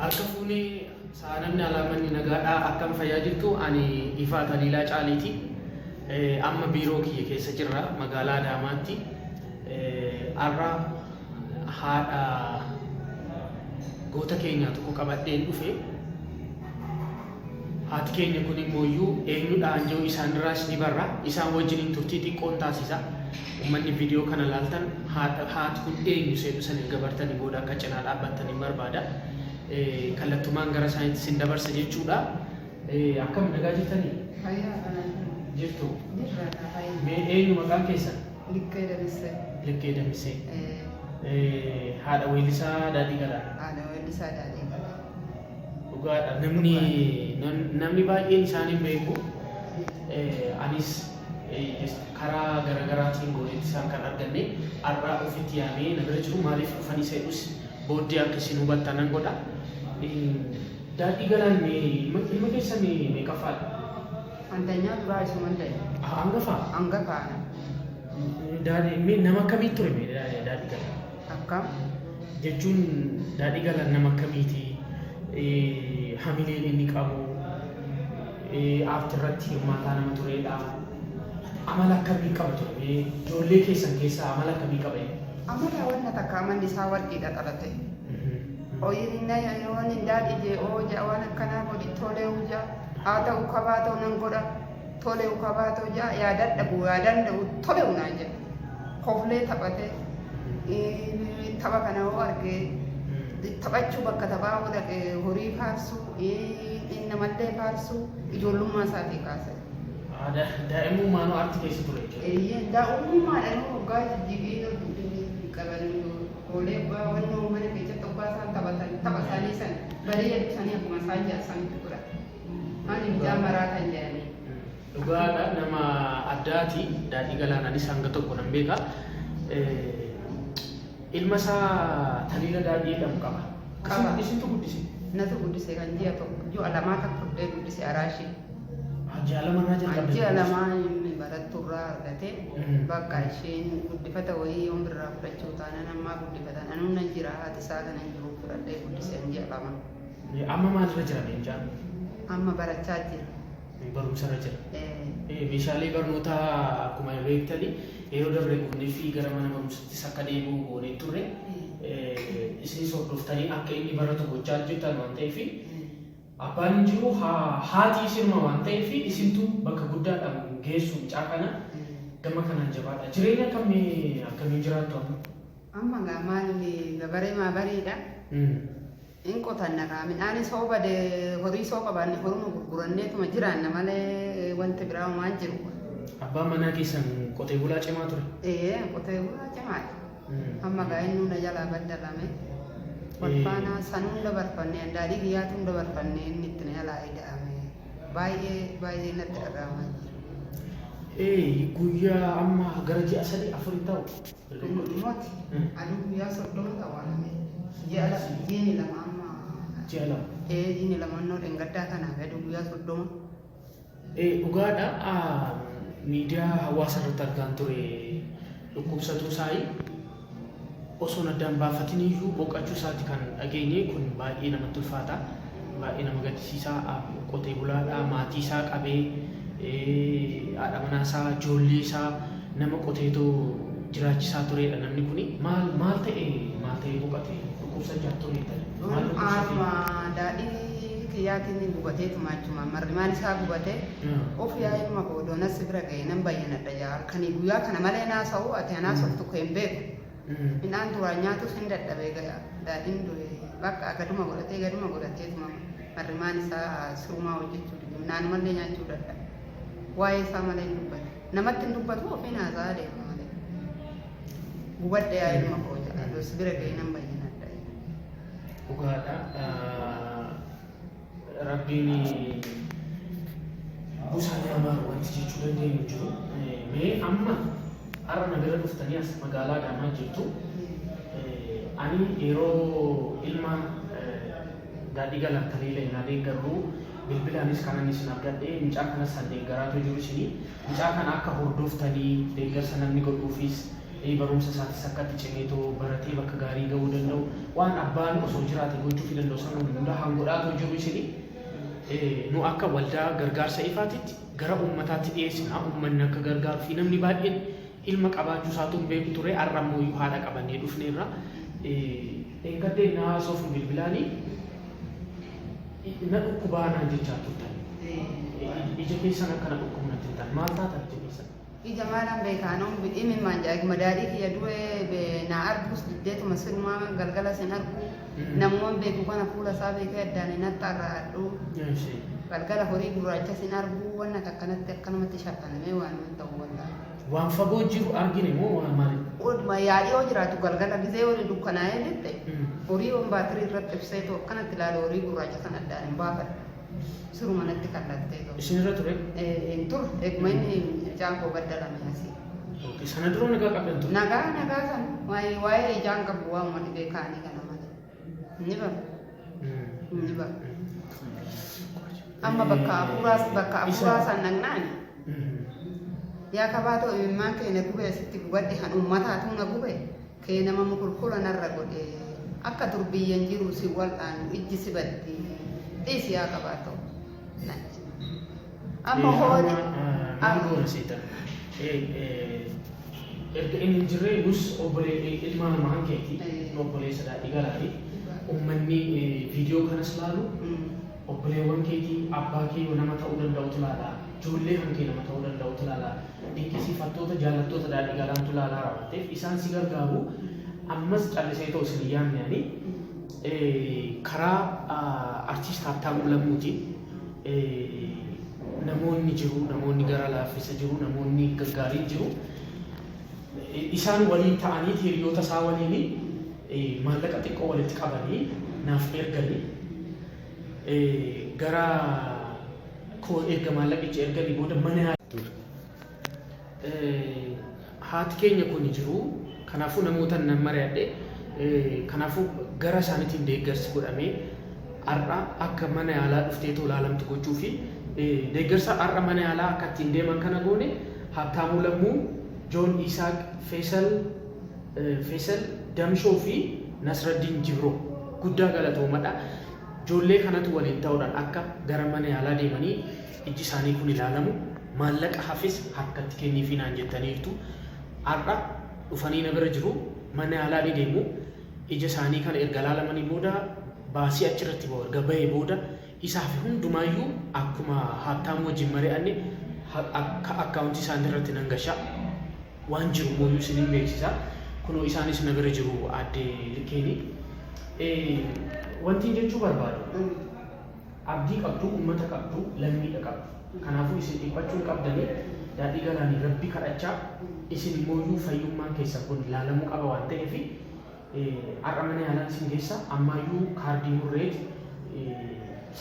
Harka fuunee sa'a namni alaamanni nagaadhaa akkam fayyaa jirtu ani Ifaa Taliilaa Caaliiti. Amma biiroo kiyya keessa jirra magaalaa Adaamaatti. Har'a haadha goota keenyaa tokko qabadheen dhufe. Haati keenya kun immooyyuu eenyudha an jedhu isaanirraas ni barra. Isaan wajjiniin turtii xiqqoon taasisa. Ummanni viidiyoo kana laaltan haadha haati kun eenyu seedhu san erga bartanii booda akka cinaa dhaabbattaniin barbaada. Kallattumaan gara isaaniitti isin dabarsa jechuudha. Akkam nagaa jirtanii? Fayyaa kana Jirtu. jirra fayyaa. Mee eenyu maqaan keessan? Likkee Damissee. Likkee Damissee. Haadha weellisaa Daadhii Galaan. Haadha weellisaa Daadhii Galaan. Dhugaadha. Namni namni baay'een isaan hin beeku. Anis karaa garaagaraatiin goonetti isaan kan arganne har'a ofitti yaamee na bira jiru maaliif dhufanii seedhus booddee akka isin hubattan nan godha. Daadhii Galaan mee ilma keessan meeqaffaadha? Andanyaa duraa isuman ta'e. Hangafaa? Hangafaadha. Daadhii mee nama akkamii ture mee Daadhii Galaan? Akkam? Jechuun Daadhii Galaan nama akkamiiti? Hamileen inni qabu aartii irratti hirmaataa nama turedha. Amala akkamii qaba ture? Mee ijoollee keessan keessaa amala akkamii qaba inni? Amala wanna takka amalli isaa warqiidha dhalate. Ooyirina yoon hin daadhi jee oo ja'a waan akkanaa godhi tolee uja haa ta'u kabaa ta'u nan godha tolee kabaa ta'u ja'a yaa dadhabu yaa danda'u tolee naan jedha. Koflee taphatee tapha kana hoo argee taphachuu bakka taphaa hoo dhaqe horii faarsuu namallee faarsuu ijoollummaa isaatii kaase. Daa'imummaanuu aartii keessa ture jechuudha. Eeyyee daa'imummaadhaan waggaa jijjiigii qaban hoolee waggaa wannoo mana keessatti waggaa isaan taphatan tapha isaanii san barii eebbisanii akkuma isaan jaarsanitti godhatan. Maali mucaa maraatan jedhanii. Dhugaadha nama addaati Daadhii Galaan anis hanga tokko nan beeka. Ilma isaa Taliila Daadhii jedhamu qaba. Qaba. Isintu guddise? Natu guddise kan ji'a tokko ji'a lamaa takka fudhee guddise araashii. Ji'a lamarraa jalqabde. Ji'a lamaa inni baratturraa argate bakka isheen guddifata wayii yoon birraa fudhachuu taanaan ammaa guddifatan anuu nan jira haati isaa kanan jiru fudhadhee guddise ji'a lama. Amma maalirra jira leencaan? Amma barachaa jira. Barumsarra jira. Meeshaalee barnootaa akkuma beektani yeroo darbe goonee fi gara mana barumsattis akka deebi'u goonee turre isinis hordoftanii akka inni baratu gochaa jirtan waan ta'eef abbaan hin jiru haati isinuma waan ta'eef isintu bakka guddaadhaan geessu mucaa kana gama kanaan jabaadha. Jireenya akkamii akkamiin jiraattu amma? Amma gaa maalli gabaree maabariidha. In qotanna kaa midhaanis hoo bade horii soo qabaanne horuma gurguranneetuma jiraanna malee wanti biraa homaa hin jiru. Abbaan manaa keessan qotee bulaa cimaa ture? Ee qotee bulaa cimaadha. Amma gaa innuu na jalaa baddalame. Wal faana sanuun dabarfanne andaadhii kiyyaatuun dabarfanne inni itti na jalaa ida'ame. Baay'ee baay'ee natti dhaga'amaa jira. Ee guyyaa amma gara ji'a sadii afurii ta'u. Moti aduu guyyaa 30 ta'u alame. Ji'a lama jiini lama amma. Ji'a lama. Ee jiini lama annoo dhengaddaa kanaaf aduu guyyaa 30. Ee dhugaadha miidiyaa hawaasa irratti argaan ture dhukkubsatuu isaayi osoon addaan baafatin iyyuu boqachuu isaati kan dhageenye kun baay'ee namatti ulfaata baay'ee nama gaddisiisa qotee bulaadha maatii isaa qabee haadha manaa isaa ijoollee isaa nama qoteetoo jiraachisaa tureedha namni kuni maal maal ta'e maal ta'ee boqate dhukkubsachaa ture maal dhukkubsatee? Amma daadhii kiyyaatiin gubateetuma achuma marrimaan isaa gubatee of yaa ilma koo doonas bira ga'e nan bayyanadha yaa halkanii guyyaa kana malee naasa'u ati anaa softu kee hin beeku. Midhaan duraan nyaatus hin dadhabe daadhiin du'e bakka gaduma godhatee gaduma godhateetuma marrimaan isaa sirumaa hojjechuu dide midhaanumallee nyaachuu dadhabe. Waa'ee isaa malee hin dubbatu. Namatti hin dubbatu ofiin haasa'aa deema malee. Gubadhe yaa ilma koo jedha. Adoos bira ga'ee nan bayyanadha. Dhugaadha. Rabbiin busaa namaa wanti jechuu dandeenyu jiru. Mee amma har'a na bira dhuftanii as magaalaa Adaamaa jirtu. Ani yeroo ilma Daadhii Galaan Taliila innaa deeggarru bilbilaanis kanan isin argadhe mucaa kanas kan deeggaraatu jiru isinii. Mucaa kana akka hordoftanii deeggarsa namni godhuufis Barumsa isaatis akka itti cimeetoo baratee bakka gaarii ga'uu danda'u waan abbaan osoo jiraate gochuufii danda'u sana hunda hangodhaatoo jiru isini nu akka waldaa gargaarsa ifaatitti gara uummataatti dhiyeessina uummanni akka gargaaruu fi namni baay'een ilma qabaachuu isaatu hin beeku ture har'a ammoo iyyuu haadha qabannee dhufneerra. Dheengadda innaa haasofnu bilbilaanii na dhukkubaa naan jechaa turtan. Ija keessan akka na dhukkubu natti hin taane. Maal taatan ija keessan? Ija maalan beeka anoo imimmaan ja'a eeguma daadhii kiyya du'e na arguus diddeetuma sirumaa galgala sin argu namuman beeku kana fuula isaa beekee addaan hin axxaarraadhu galgala horii gurraacha sin argu wanna takkanatti akkanumatti shaffanamee waan hin ta'u wallaahi. Waan fagoo jiru argine moo waan maali? Oduma yaadii yoo jiraatu galgala gizee horii dukkanaa'ee jette horii yoon baatirii irratti ibseetoo akkanatti ilaale horii gurraacha sana addaan hin baafadhu. Siruma natti kallattee too. Isin irra ture? Hin turre eeguma inni mucaan koo baddalame asii. Okay. Sana dura nagaa qabdan ture? Nagaa nagaa san waa'ee waa'ee ijaan qabu waanuma dhibee kaanii kana malee. Ni bara. Ni bara. Amma bakka hafuuraas bakka hafuuraa san dhaqnaani. Yaa kabaatoo imimmaan kee na gube asitti gubadhe kan ummataatu na gube kee nama mukulkula narra godhe akka dur biyyan jiru si wal'aanu ijji si baddi dhiisi yaa kabaatoo. Naan jedhe. Amma hooli. Maal goona seetan? Erga inni hin jirre nus obbolee ilma namaa keeti obboleessa daadhii galaati. Uummanni viidiyoo kanas laalu obboleewwan keetii abbaa kee nama ta'uu danda'utu laala. Ijoollee kan kee nama ta'uu danda'utu laala. Dinqisiifattoota jaallattoota daadhii galaantu laalaa waan ta'eef isaan si gargaaru ammas callisee ta'u isin hin yaadne ani karaa artiist Habtaamuu Lammuutiin namoonni jiru, namoonni gara laaffisa jiru, namoonni gaggaariin jiru. Isaan waliin ta'anii hiriyoota isaa waliin maallaqa xiqqoo walitti qabanii naaf erganii gara koo erga maallaqicha erganii booda mana haati keenya kun jiru. Kanaafuu namoota nan mari'adhe. Kanaafuu gara isaaniitiin deeggarsi godhamee har'a akka mana yaalaa dhuftee too ilaalamtu gochuu fi deeggarsa har'a mana yaalaa akka ittiin deeman kana goone Habtaamuu Lammuu, Joon Isaaq, Feesal Feesal Damshoo fi Nasraddiin Jibroo guddaa galatoomadha. Ijoollee kanatu waliin ta'uudhaan akka gara mana yaalaa deemanii ijji isaanii kun ilaalamu maallaqa hafes harkatti kenniifii naan jettaniirtu. Har'a dhufanii na bira jiru. Mana yaalaa ni deemu. Ija isaanii kana erga ilaalamanii booda baasii achirratti ba'u erga bahee booda isa hafe hundumaayyuu akkuma Haabtaamuu wajjin mari'anne akka akkaawuntii isaanii irratti nan gasha. Waan jiru mooyyuu isinin beeksisa. Kunoo isaanis na bira jiru aadde Likkeeni. Wantiin jechuu barbaadu abdii qabdu, uummata qabdu, lammiidha qabdu. Kanaafuu isin dhiphachuu hin qabdanii daadhii galaanii rabbi kadhachaa isin immooyyuu fayyummaan keessan kun ilaalamuu qaba waan ta'eef har'a mana yaalaan isin geessa ammaayyuu kaardii murreet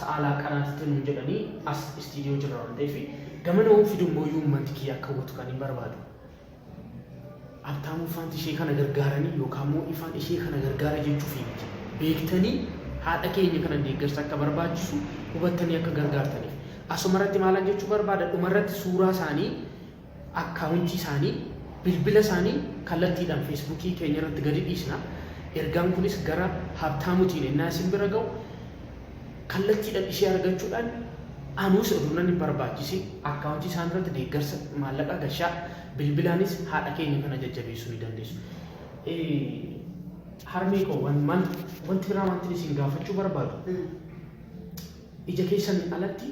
sa'aa laaqanaatitti nuun jedhanii as istiidiyoo jirra waan ta'eef gamana hoo fidu immooyyuu uummanti kiyya akka hubatu kan hin barbaadu. Habtaamuu faanti ishee kana gargaaranii yookaan immoo ifaan ishee kana gargaara jechuuf miti. Beektanii haadha keenya kana deeggarsa akka barbaachisu hubattanii akka gargaartaniif. Asuma irratti maalan jechuu barbaada dhumarratti suuraa isaanii akkaawuntii isaanii bilbila isaanii kallattiidhaan feesbuukii keenya irratti gadi dhiisna. Ergaan kunis gara Habtaamutiin ennaa isin bira ga'u kallattiidhaan ishee argachuudhaan anuus oduu nan hin barbaachisin akkaawuntii isaan irratti deeggarsa maallaqaa gashaa bilbilaanis haadha keenya kana jajjabeessuu ni dandeessu. Harmee koo wanti biraa wanti isin gaafachuu barbaadu ija keessan alatti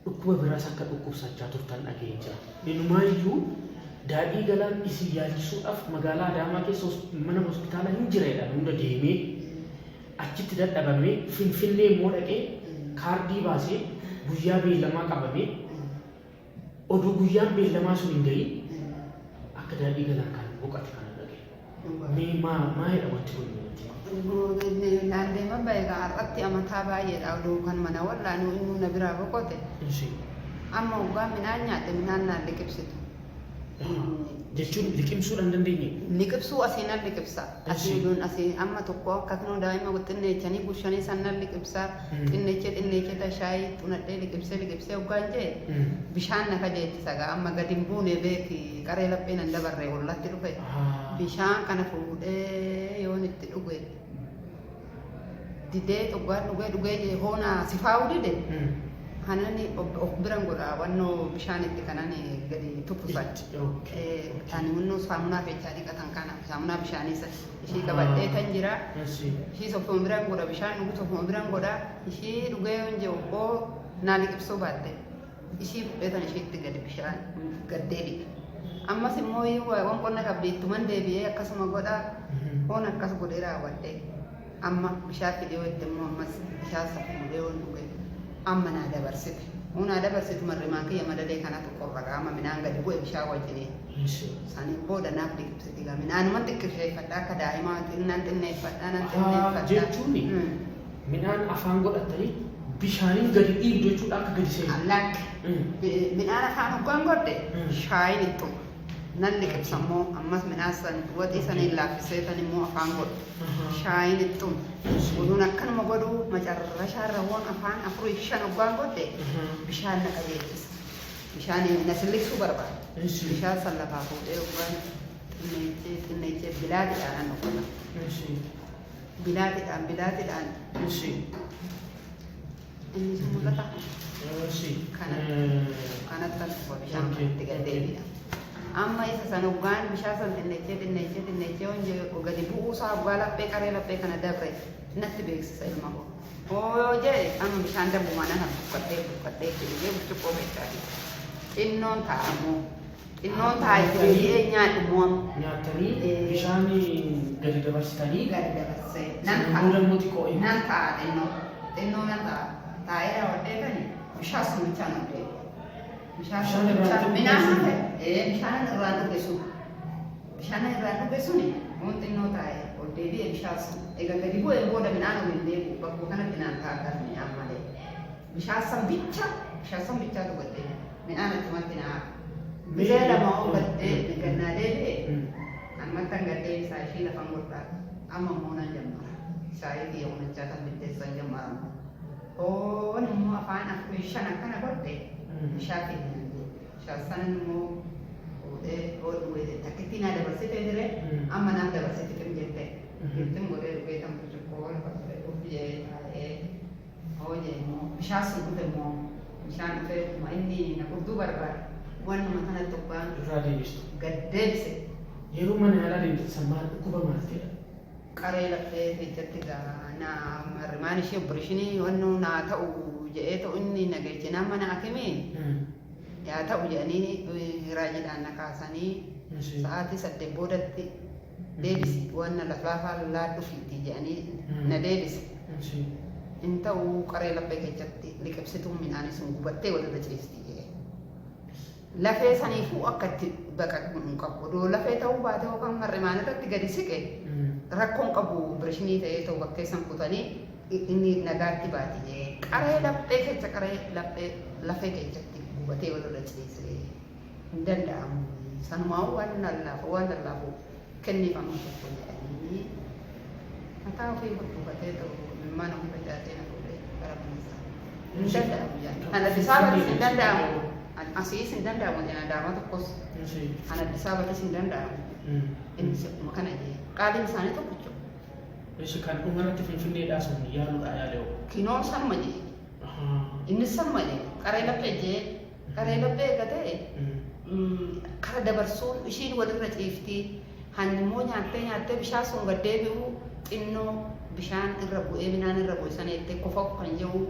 dhukkuba biraas akka dhukkubsachaa turtan dhaga'een jira. Inumaayyuu daadhii galaan isin yaalchisuudhaaf magaalaa Adaamaa keessa mana hospitaala hin jira jedhan hunda deemee achitti dadhabamee Finfinnee immoo dhaqee kaardii baasee guyyaa beellamaa qabamee oduu guyyaan beellamaa sun hin gahin akka daadhii galaan kan boqate kana dhaga'e. Mee maa maalidha wanti kun natti hima? Naan deema bahe har'atti amataa baay'eedha oduu kan mana wal'aanuu innuu na biraa boqote. Ishee. Amma hoggaa midhaan nyaadhe midhaan naan liqibsitu. Jechuun liqimsuudhaan dandeenye. Liqibsuu asii nan liqibsa. Asii Eshi. duun asii amma tokko akka kunoo daa'ima xinneechanii gushanii san nan liqibsa. Xinneechee xinneechee tashaayii xunadhee liqibsee liqibsee hoggaan jee bishaan na kajeechisa gaa amma gadi hin buune beeki qaree laphee nan dabarre ollatti dhufe. Bishaan kana fuudhee yoon itti dhuge didee dhugaan dhugee dhugee jee hoona sifaa'uu dide kanani of biran godha wannoo bishaan itti kanani gadi tuffusan. Ani wannoo saamunaa feechaa dhiqatan kana saamunaa bishaanii san ishii qabadhee kan jira. Ishii ofuma biran godha bishaan dhugu ofuma biran godha ishii dhugee yoon jee obboo naa liqibsuu baatte ishii fudhee tan ishiitti gadi bishaan gad deebi'a. Ammas immoo waan qonna qabdi ittuman deebi'ee akkasuma godha hoon akkas godhee raawwadhe amma bishaan fidee itti immoo ammas bishaan sana fuudhee yoon dhuge amma naa dabarsite. Hoo naa dabarsitu marrimaan kiyya madalee kanatu qorra qaama midhaan gadi bu'e bishaan wajjiniin. Saniin booda naaf liqibsiti gaa midhaanuman xiqqisheeffadha akka daa'imaa nan xinneeffadha nan xinneeffadha. Jechuun midhaan afaan godhatanii bishaaniin gadi dhiibdu jechuudha akka gadi seenu. Lakki midhaan afaan hoggaan godhe shaayiin ittuma. Nan liqibsa immoo ammas midhaan san waxii saniin laaffisee tan immoo afaan godhu. Shaayiin ittuma. Oduun akkanuma godhu macarrashaarra woon afaan afurii fi shan hoggaan godhe bishaan na qajeelchisa. Bishaan na silliqsuu barbaada. Bishaan san lafaa fuudhee hoggaan xinneechee xinneechee bilaatiidhaan nan uffata. Bilaatiidhaan bilaatiidhaan inni sun mul'ata. Kanatti kan dhufa bishaan kanatti gad deebi'a. Amma isa san hoggaan bishaan san xinneechee xinneechee xinneechee hojii gadi bu'uusaa hoggaa laphee qaree laphee kana dabre natti beeksisa ilma koo. Hoo jee amma bishaan dabbumaa nan buqqadhee buqqadhee itti dhugee burcuqqoo keessaa xinnoon taa'amoo xinnoon taa'ee deebi'ee nyaadhu moo Nyaatanii bishaan gadi dabarsitanii gadi dabarsee nan booda ta'a. immoo xiqqoo hin Nan ta'a xinnoo xinnoo nan ta'a taa'ee raawwadhee kani bishaan sun bichaan dhugee bishaan sun Bishaan irraa bichaan dhuge midhaan sun? hafe bishaan irraa dhuge sun bishaan irraa dhuge suni waan xinnoo taa'ee ol deebi'ee bishaan sun egaa gadi bu'ee booda midhaan ol hin deebi'u bakkuma kanatti naan ta'a midhaan malee bishaan san bicha bishaan san bichaa dhugadhee midhaan achumatti naa hafe. Bishaan lama oo gaddee gannaa deebi'ee ammatti hanga deebisaa ishii lafan godhaa amma immoo nan jammara shaayii kiyya unachaa kan bitteessan jammara hoon immoo afaan afurii shan akkana godhe bishaan kennan bishaan sanan immoo fuudhee oo dhugee takkitti naa dabarsite dire amma naaf dabarsite kim jette ittiin godhee dhugee tan burcuqqoo lafa godhee dhugee taa'ee hoo jee immoo bishaan sun dhufe immoo bishaan dhufe inni na qurduu barbaade wannuma kana tokkaan irraa deebistu. Gad deebise. Yeroo mana yaalaa deemte san maal dhukkuba maal ta'edha? Qaree laphee keessatti gaa na marrimaan ishee opereeshinii wannoo naa ta'u jedhee ta'u inni na geejjinaan mana akimii yaa ta'u jedhanii raajiidhaan na kaasanii sa'aatii 8 boodatti deebisi wanna lafaafaa laadhufiiti jedhanii na deebise. In ta'u qaree laphee keessatti liqibsituun midhaanii sun gubattee walirra ciisti jedhe. Lafee saniifuu akka itti baqaqu hin qabu. Odoo lafee ta'uu baate yookaan marrimaan irratti gadi siqe rakkoon qabu opereeshinii ta'ee ta'u bakkee san kutanii inni nagaatti baati jee. Qaree laphee keessa qaree laphee lafee keessatti gubatee walirra ciise hin danda'amu. Sanumaa waan lallaafu waan lallaafu kennifamu tokko jedhanii mataa ofii gurgufatee ta'u ilmaan ofii facaasee na fuudhee gara mana isaa. Hin danda'amu jedhanii. Kan Addis Ababatis hin danda'amu. Asiis hin danda'amu jedhan Adaamaa tokkos. Kan Addis Ababatis hin danda'amu. Innis akkuma kana jee. Qaaliin isaanii tokkicho. Ishi kan dhumarratti Finfinneedhaa sun yaaluudha yaale hoo? Kinoon sanuma jee. Innis sanuma jee. Qaree laphee jee. Qaree laphee eega ta'e kara dabarsuun ishiin walirra ciifti. Hanni immoo nyaattee nyaattee bishaan sun gad deebi'u xinnoo bishaan irra bu'ee midhaan irra bu'e sana jettee kofa kan jedhu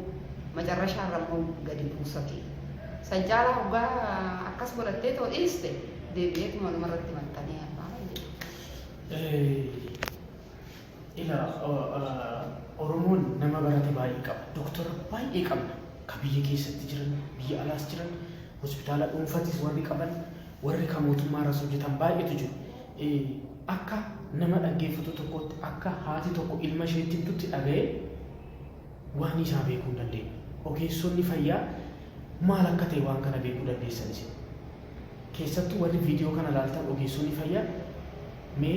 macarrashaa irra immoo gadi buusati. San caalaa hoggaa akkas godhattee too dhiiste deebi'eetuma walumarratti maxxanee hafaa jedhu. Ila Oromoon nama barate baay'ee qaba. Doktora baay'ee qabna. Ka biyya keessatti jiran, biyya alaas jiran, hospitaala dhuunfatis warri qaban, warri kan mootummaa irras hojjetan baay'eetu jiru. Akka nama dhaggeeffatu tokkotti akka haati tokko ilma isheetti himtutti dhaga'ee waan isaa beekuu hin dandeenye. Ogeessonni fayyaa maal akka ta'e waan kana beekuu dandeessan isin? Keessattuu warri viidiyoo kana ilaaltan ogeessonni fayyaa, mee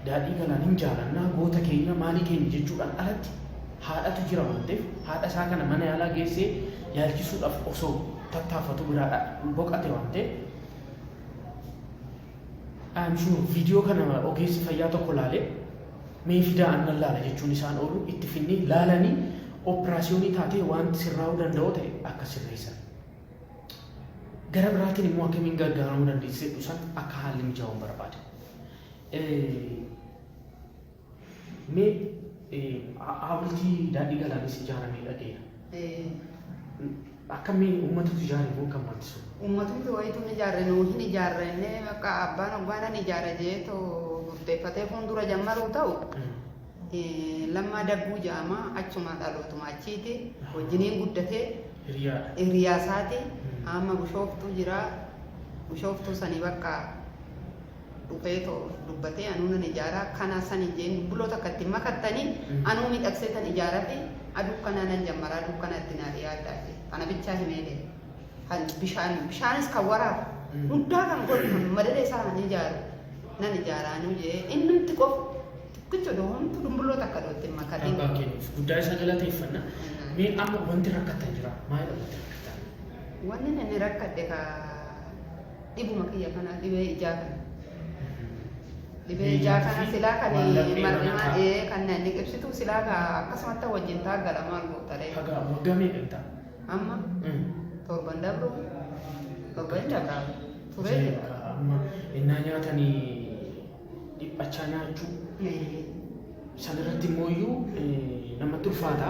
Daadhii Galaan hin jaalannaa, goota keenya, maalii keenya jechuudhaan alatti haadhatu jira waan ta'eef haadha isaa kana mana yaalaa geessee yaalchisuudhaaf osoo tattaafatu biraa boqate waan ta'eef, I'm sure viidiyoo kana ogeessi fayyaa tokko laalee mee fidaa annan laala jechuun isaan oolu, itti finnee laalanii operaasiyoonii taatee wanti sirraa'uu danda'u ta'e akka sirreessan. Gara biraatiin immoo akkamiin gargaaramuu dandeessi jedhu san akka haalli mijaa'uun barbaada. Mee hawultii Daadhii Galaanis ijaaramee dhageera. Akkamiin uummatatu ijaare moo akkam wanti sun? Uummatumti wayitu hin ijaarre, nuu hin ijaarrenne. Bakka abbaan hoggaanan ijaara jeetu murteeffatee fuuldura jammaruu ta'u Lammaa Dagguu jedhama, achuma dhalootuma achiiti, wajjiniin guddatee. Hiriyaadha. Hiriyaa isaati. Amma Bushooftuu jira. Bushooftuu sanii bakka dhufee too dubbatee, anuu nan ijaaraa kana sani jeen, buloo takka ittiin makattanii anuu miidhagsee tan ijaaraa fi aduu kanaa nan jammaraa, aduu kana itti naa dhiyaadhaa jee. Kana bichaa himee deema. Kan bishaan bishaanis kan waraabu hundaa kan godhu, kan madada isaa kan ijaaru nan ijaaraa anuu jee, innumti qofa tokkicha odoo homtuu dumbulloo takka odoo ittiin makatin. Abbaa keenyaaf guddaa isa galateeffanna. Mee amma wanti rakkattan jira? Maalidha wanti rakkattan? Wanni inni rakkadhe ka dhibuma kiyya kana, dhibee ijaa kana. Dhibee ijaa kana silaa kan mar'imaa kan inni ibsitu silaa ka akkasumatti wajjin taaggala maal gootaree. Haga waggaa meeqa ta'a? Amma 7 dabru, 7 hin dabraa turee jira. Amma innaa nyaatanii dhiphachaa nyaachuu sanirratti immoo iyyuu namatti ulfaata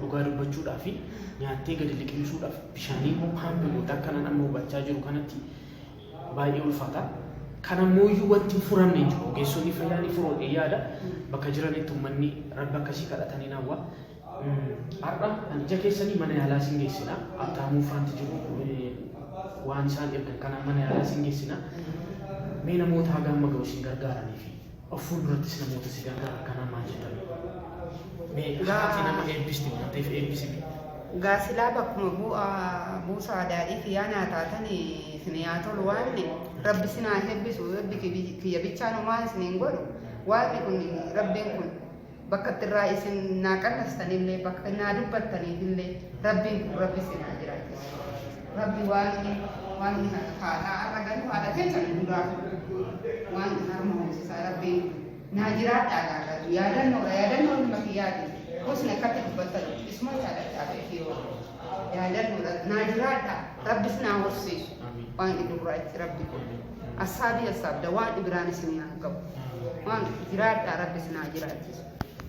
dhugaa dubbachuudhaa fi nyaattee gadi liqimsuudhaaf bishaanii immoo pump goota akkanan amma hubachaa jiru kanatti baay'ee ulfaata. Kana immoo iyyuu wanti hin furamne hin jiru. Ogeessonni fayyaa ni furu yaada. Bakka jiranitti uummanni rabbi akkasii kadhatanii naawwa. Har'a ani ija keessanii mana yaalaa isin geessina. Abtaamuu faanti jiru waan isaan ergan kanaan mana yaalaa isin geessina. Mee namoota haga amma ga'u isin gargaaranii fi of fuuldurattis namoota si gargaaran kanaan maal jettan? Mee haati nama eebbisti waan ta'eef eebbisime. Gaasilaa bakkuma bu'aa buusaa daadhii kiyyaa naa taatan isin yaa tolu, waaqni rabbi isin haa eebbisu. Rabbi kiyya bichaan homaa isiniin godhu. Waaqni kun, rabbiin kun, bakka itti irraa isin naa qallastanillee, bakka naa dubbattaniifillee, rabbiin kun rabbi isin haa jiraachisu. Rabbi waaqni waaqni haadhaa har'a galu haadha teessan hundaaf waaqni harma hoosisaa rabbiin kun naa jiraadhaa gaagatu. Yaadannoodha, yaadannoo ilma kiyyaati. Gosni akkatti dubbattan isuma yaadadhaa beekee yoo yaadannoodha. Naa jiraadhaa, rabbis naa horsiisu. Waaqni gurraachi rabbi kun assaabii assaabda waan biraan isin haa ga'u. Waan jiraadhaa, rabbi isin haa jiraachisu,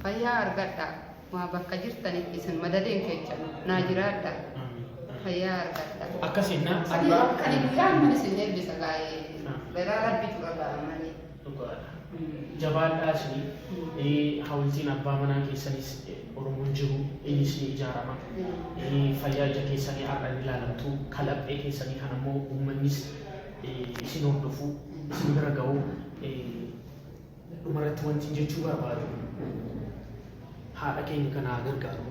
fayyaa argadhaa. Waa bakka jirtanitti isin madadeen keechan naa jiraadhaa, fayyaa argadhaa. Akkasiin na Sanii kan guyyaa amman isin eebbisa gaa'ee beraa rabbitu dhagaa malee. Dhugaadha. Jabaadhaa isinii hawultiin abbaa manaa keessanis Oromoon jiru innis ni ijaarama. Fayyaa ija keessanii har'a ni ilaalamtu. Kalaphee keessanii kan ammoo uummannis isin hordofu, isin bira ga'u. Dhumarratti wanti jechuu barbaadu, haadha keenya kana haa gargaaru.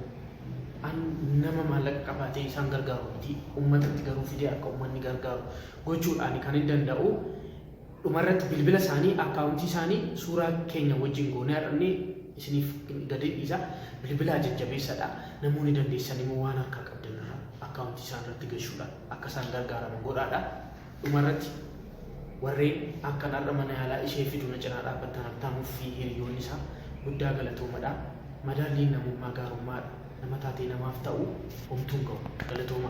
An nama maallaqa qabaatee isaan gargaaru miti. Uummatatti garuu fidee akka uummanni gargaaru gochuudhaan kan hin danda'u. Dhumarratti bilbila isaanii, akkaawuntii isaanii suuraa keenya wajjin goonee har'annee isiniif gadi dhiisa. Bilbilaa jajjabeessadha. Namoonni dandeessan immoo waan harkaa qabdan irraa akkaawuntii isaan irratti gashuudhaan akka isaan gargaaraman godhaadha. Dhumarratti warreen akkan har'a mana yaalaa ishee fidu na cinaa dhaabbattan, Habtaamuu fi hiriyoonni isaa, guddaa galatoomadha. Madaalliin namummaa gaarummaadha. Nama taatee namaaf ta'u homtuun ga'u. Galatooma.